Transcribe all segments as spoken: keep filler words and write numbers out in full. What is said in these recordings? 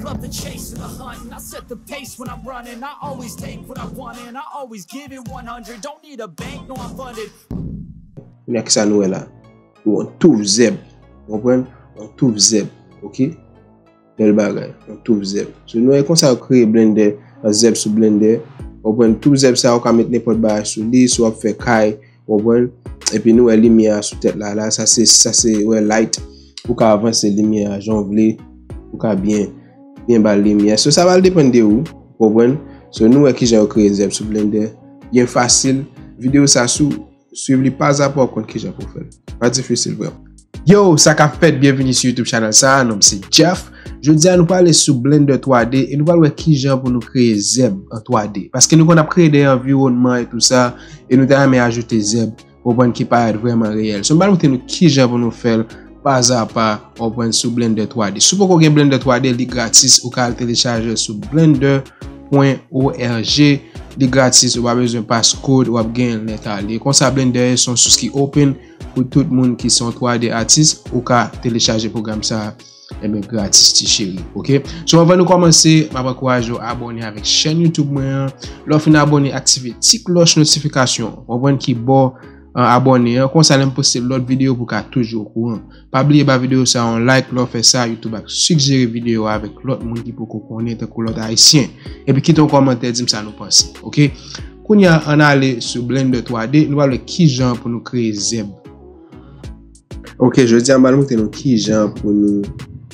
Love the chase and the hunt, and I set the pace when I'm running. I always take what I want, and I always give it one hundred. Don't need a bank, no, I'm funded. Kounye a kisa nou wè la? Yon touf zèb. Ou konprann? Yon touf zèb. Ok? Bèl bagay. Yon touf zèb. So, nou wè konsa yo kreye blender, yon zèb sou blender. Ou konprann? Touf zèb sa, ou ka met nenpòt bagay sou li, si w ap fè kay, ou konprann? Epi nou wè limyè a sou tèt la, la, sa se, sa se, wè, light. Ou ka avanse limyè a jan w vle, ou ka byen, byen ba l limyè. So, sa va depann de ou, ou konprann? So, nou wè kijan yo kreye zèb sou blender. Byen fasil. Videyo sa sou Swiv li pazapa w ap konn kijan pou w fè l. Pa difisil vrèman. Yo, sa k ap fèt? Byenvini sou YouTube channel sa a, non m se Jeff. Jodi a nou prale sou Blender twa D e nou pral wè kijan pou nou kreye zèb an twa D. Paske nou konn ap kreye de anviwònman e tou sa, e nou ta renmen ajoute zèb, ou konprann, ki parèt vrèman reyèl. So m pral montre nou kijan pou nou fè l pazapa, ou konprann, sou Blender twa D. Si w poko gen Blender twa D, li gratis, ou ka al telechaje l sou blender point org. Li gratis, ou pa bezwen passcode, w ap genyen l nèt ale. Konsa Blender se yon sous ki open pou tout moun ki se yon twa D atis, ou ka telechaje pwogram sa a, enben, gratis, ti cheri, ok? So, anvan nou kòmanse, m ap ankouraje w abòne avèk chèn YouTube mwen an. Lè w fin abòne, aktive ti klòch notifikasyon, w konprann, ki bò an abòne an. Konsa, lè m poste lòt videyo, pou w ka toujou okouran. Pa bliye ba videyo sa a yon like, lè w fè sa, YouTube ap sijere videyo a avèk lòt moun ki poko konnen, tankou lòt ayisyen. Epi kite yon kòmantè, di m sa nou panse, ok? Kounye a, ann ale sou Blender twa D, nou pral wè kijan pou nou kreye zèb. Ok, jodi a, m pral montre nou kijan pou nou,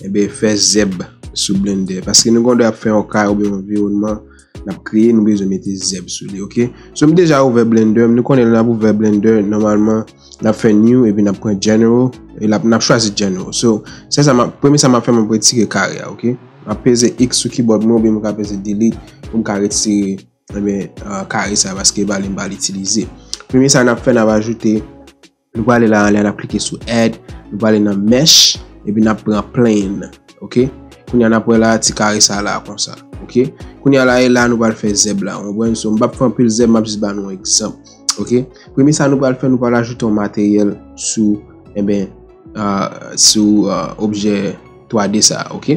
enben, fè zèb sou Blender. Paske nou gendwa ap fè yon kay oubyen yon anviwònman, n ap kreye, nou bezwen mete zèb sou li, ok? So, m deja ouvè Blender, nou konnen lè n ap ouvè Blender, nòmalman, n ap fè new, epi n ap pran general, e l ap, n ap chwazi general. So, se sa m ap, premye sa m ap fè, m ap retire kare a, ok? M ap peze X sou keyboard mwen, oubyen m ka peze delete, pou m ka retire, enben, ah, kare sa, paske e pa li m pral itilize. Premye sa n ap fè, n ap ajoute, nou prale la anlè, n ap klike sou add, nou prale nan mesh, epi n ap pran plane, ok? Kounye a n ap wè la, ti kare sa la, konsa, ok? Kounye a la, e la nou pral fè zèb la, w konprann? So, m p ap fè anpil zèb, m ap jis ba nou yon egzanp, ok? Premye sa nou pral fè, nou pral ajoute yon materyèl sou, enben, ah, sou, ah, objè twa D sa, ok?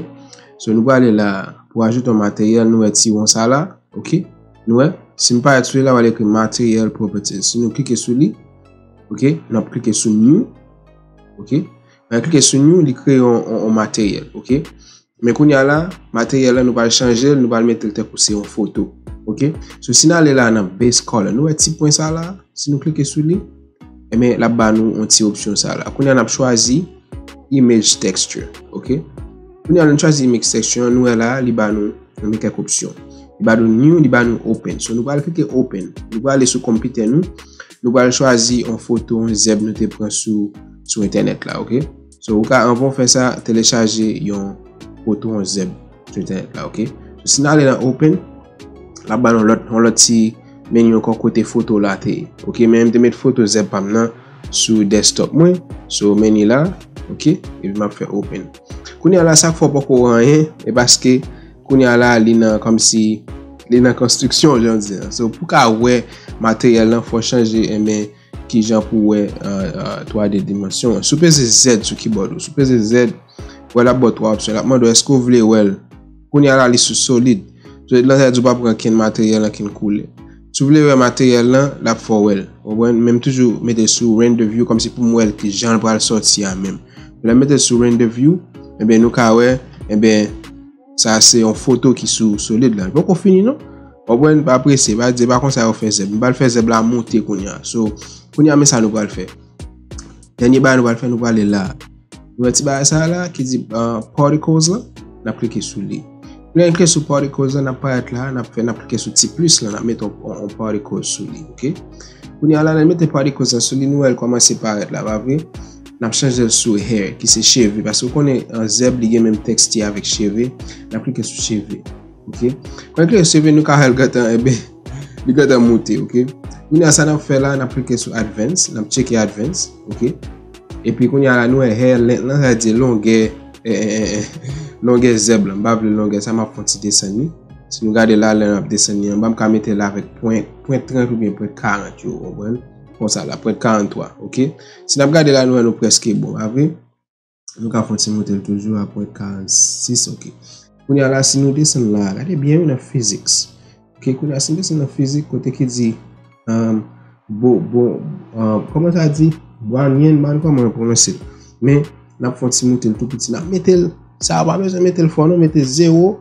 So, nou prale la, pou ajoute yon materyèl, nou wè ti won sa la, ok? Nou wè, si m parèt sou li la, w a ekri material properties. Si nou klike sou li, ok, n ap klike sou new, ok? Lè n klike sou new, li kreye yon, yon, yon materyèl, ok? Men kounye a la, materyèl la, nou pral chanje l, nou pral mete l tankou se yon foto, ok? So, si n ale la nan base color, nou wè ti pwen sa la, si nou klike sou li, enben, l ap ba nou yon ti opsyon sa la. Kounye a, n ap chwazi image texture, ok? Kounye a, lè n chwazi image texture, nou wè la, li ba nou, nou gen kèk opsyon. Li ba nou new, li ba nou open. So, nou pral klike open. Nou pral ale sou konpitè nou. Nou pral chwazi yon foto, yon zèb nou te pran sou, sou entènèt la, ok? So, ou ka, anvan w fè sa, telechaje yon foto, yon zèb sou entènèt la, ok? So, si n ale nan open, l ap ba nou lòt, yon lòt ti meni ankò kote foto la te ye. Ok, men m te met foto zèb pa m nan sou desktop mwen. So, meni la, ok, epi m ap fè open. Kounye a la, sa k fè w poko wè anyen, e paske kounye a la, li nan, kòmsi, li nan konstriksyon, jan w di an. So, pou w ka wè materyèl lan, fò w chanje, enben, kijan pou w wè, euh, euh, twa D dimansyon an. Si w peze Z sou keyboard ou, si w peze Z, wè l ap ba w twa opsyon. L ap mande w èske w vle wè l. Kounye a la, li sou solid. Solid lan, sa vle di w pa pran kenn materyèl, ankenn koulè. Si w vle wè materyèl lan, l ap fè w wè l. Ou konprann? Men m toujou mete l sou render view, kòmsi pou m wè l kijan l pral sòti a menm. Lè m mete l sou render view, enben, nou ka wè, enben, sa se yon foto ki sou solid lan. Li poko fini, non. Ou konprann? Pa prese, pa di, pa konsa yo fè zèb. M pral fè zèb la monte kounye a. So, kounye a, men sa nou pral fè. Dènye bagay nou pral fè, nou prale la. Nou wè ti bagay sa la ki di, euh, particles lan, n ap klike sou li. Lè n klike sou particles lan, n ap parèt la, n ap fè, n ap klike sou ti plis lan, n ap mete yon, yon, yon particles sou li, ok? Kounye a la, lè n mete particles lan sou li, nou wè l kòmanse parèt la, pa vre? N ap chanje l sou hair, ki se cheve, paske w konnen, euh, zèb, li gen menm teksti avèk cheve. N ap klike sou cheve. Ok? Kòm klike sou cheve, nou ka wè l gentan, enben, li gentan moute, ok? Kounye a, sa n ap fè la, n ap klike sou advance, n ap tcheke advance, ok? Epi kounye a la, nou wè hair length lan, sa vle di longè, eh, eh, eh, eh, longè zèb lan. M pa vle longè sa, m ap fè yon ti desann li. Si nou gade la, lè n ap desann li anba, m ka mete l avèk pwen, pwen trant oubyen pwen karant yo, w konprann? Konsa la, pwen karant twa, ok? Si n ap gade la, nou wè nou prèske bon, pa vre? Nou ka fè yon ti moute l toujou a pwen karannsis, ok. Kounye a la, si nou desann la, gade byen wi nan physics. Ok, kounye a, si nou desann nan physics, kote ki di, um, bo, bo, um, kòman sa di? Brownian, man, kòman yo pwononse l? Men, n ap fè yon ti moute l tou piti. N ap mete l, sa a pa bezwen mete l fò, non, mete zewo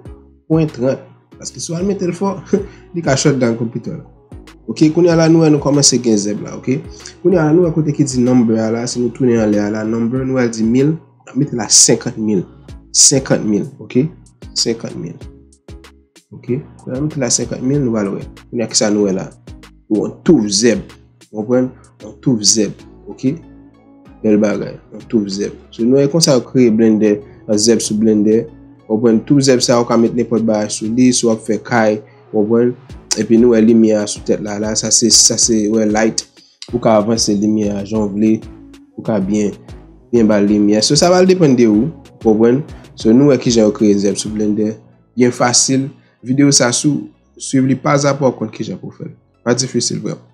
pwen trant. Paske si w al mete l fò, li ka shut down konpitè la. Ok, kounye a la, nou wè nou kòmanse gen zèb la, ok? Kounye a la, nou wè kote ki di number a la, si nou tounen anlè a la, number, nou wè l di mil, n ap mete la senkant mil. Senkant mil, ok? Senkant mil. Ok? Kounye a, nou mete la senkant mil, nou pral wè. Kounye a, kisa nou wè la? Yon touf zèb. Ou konprann? Yon touf zèb. Ok? Bèl bagay. Yon touf zèb. So, nou wè konsa yo kreye Blender, yon zèb sou Blender. Ou konprann? Touf zèb sa, ou ka met nenpòt bagay sou li, si w ap fè kay, ou konprann? Epi nou wè limyè a sou tèt la, la, sa se, sa se, wè, light. Ou ka avanse limyè a jan w vle, ou ka byen, byen ba l limyè. So, sa pral depann de ou, ou konprann? So, nou wè kijan yo kreye zèb sou Blender. Byen fasil. Videyo sa, si w swiv li pazapa, w ap konn kijan pou w fè l. Pa difisil, vrèman.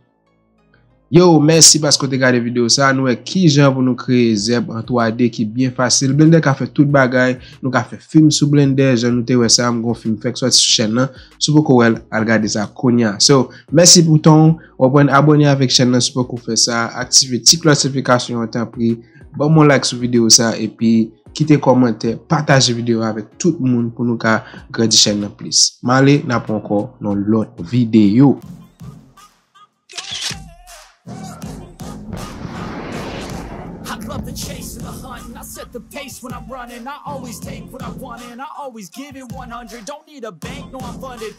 Yo, mèsi paske w te gade videyo sa. Nou wè kijan pou nou kreye zèb an twa D ki byen fasil. Blender ka fè tout bagay. Nou ka fè fim sou Blender, jan nou te wè sa, m gon fim fèk sòti sou chèn nan. Si w poko wè l, al gade sa kounye a. So, mèsi pou tan w. W ap abòne avèk chèn nan si w poko fè sa. Aktive ti klòch notifikasyon an, tanpri. Ban m yon like sou videyo sa, epi kite kòmantè, pataje videyo a avèk tout moun pou nou ka grandi chèn nan plis. M ale, n ap wè ankò nan lòt videyo. I love the chase and the hunt, and I set the pace when I'm running. I always take what I want, and I always give it one hundred. Don't need a bank, no, I'm funded.